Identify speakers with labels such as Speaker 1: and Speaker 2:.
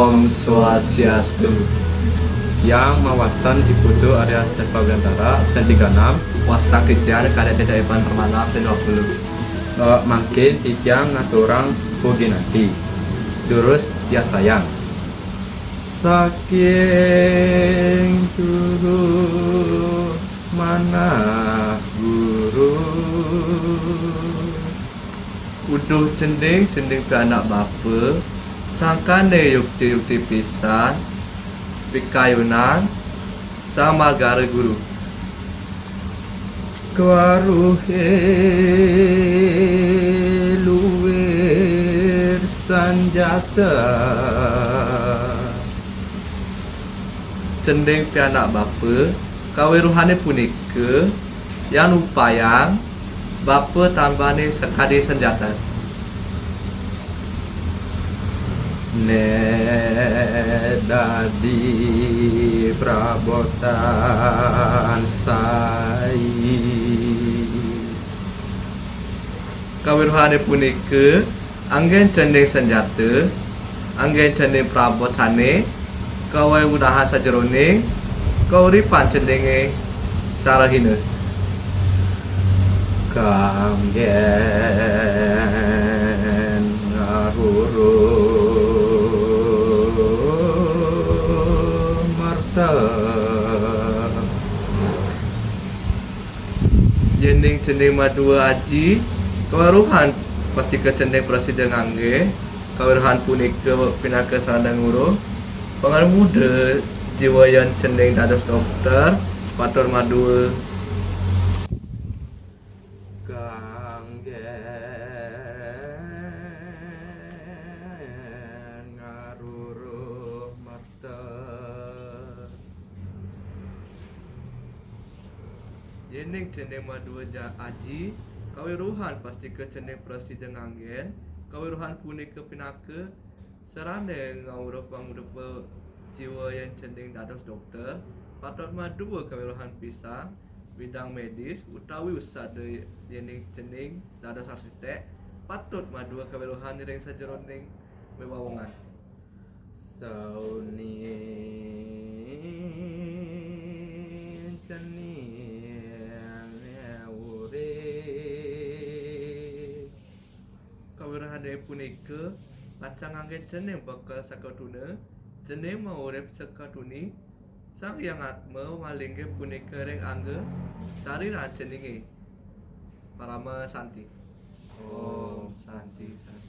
Speaker 1: Om Swastiastu. Yang mawastan Iputu Arya Seva Wiantara absen 36.
Speaker 2: Wasta Titiang kada Caca Ivan Permana absen 20.
Speaker 1: Mangkin titiang ngaturang puginati. Durus ya sayang. Saking turu manah guru.
Speaker 2: Uduh cending cending pianak bapa sangkane yukti-yukti pisan pikayunan sang margara guru.
Speaker 1: Kawaruhe luwir sanjata.
Speaker 2: Cending pianak bapa kawiruhane punika yang upayang bapa tambane sekadi senjata.
Speaker 1: Ne dadi prabotan sai.
Speaker 2: Kawiruhane punika anggen cending senjata, anggen cending prabotane, kawewudahan sajeroning kauripan cendinge sarahina.
Speaker 1: Kanggen ngaruru marta.
Speaker 2: Yening cending madua aji kaweruhan pasti ke cending presiden ngangge kaweruhan punika pinaka sarana nguru pengaruh muda jiwa yang cending dados dokter patur madua.
Speaker 1: Kanggen ngaruru marta.
Speaker 2: Yening cending madua aji kawiruhan pasti ke cending presiden nganggen kawiruhan punika pinaka serane ngawruh pangurupa jiwa yang cending dados dokter patut madua kawiruhan pisang bidang medis utawi usada yening cending dados arsitek patut madua kawiruhan ring sajeroning wewawongan.
Speaker 1: Saunin cening ure.
Speaker 2: Kawiruhane punika pacang anggen cening bakal sakatuna cening maurip sakatuni Sang Hyang Atma malingge punika ring angga sarira ceninge. Parama Santi. Om Santi Santi.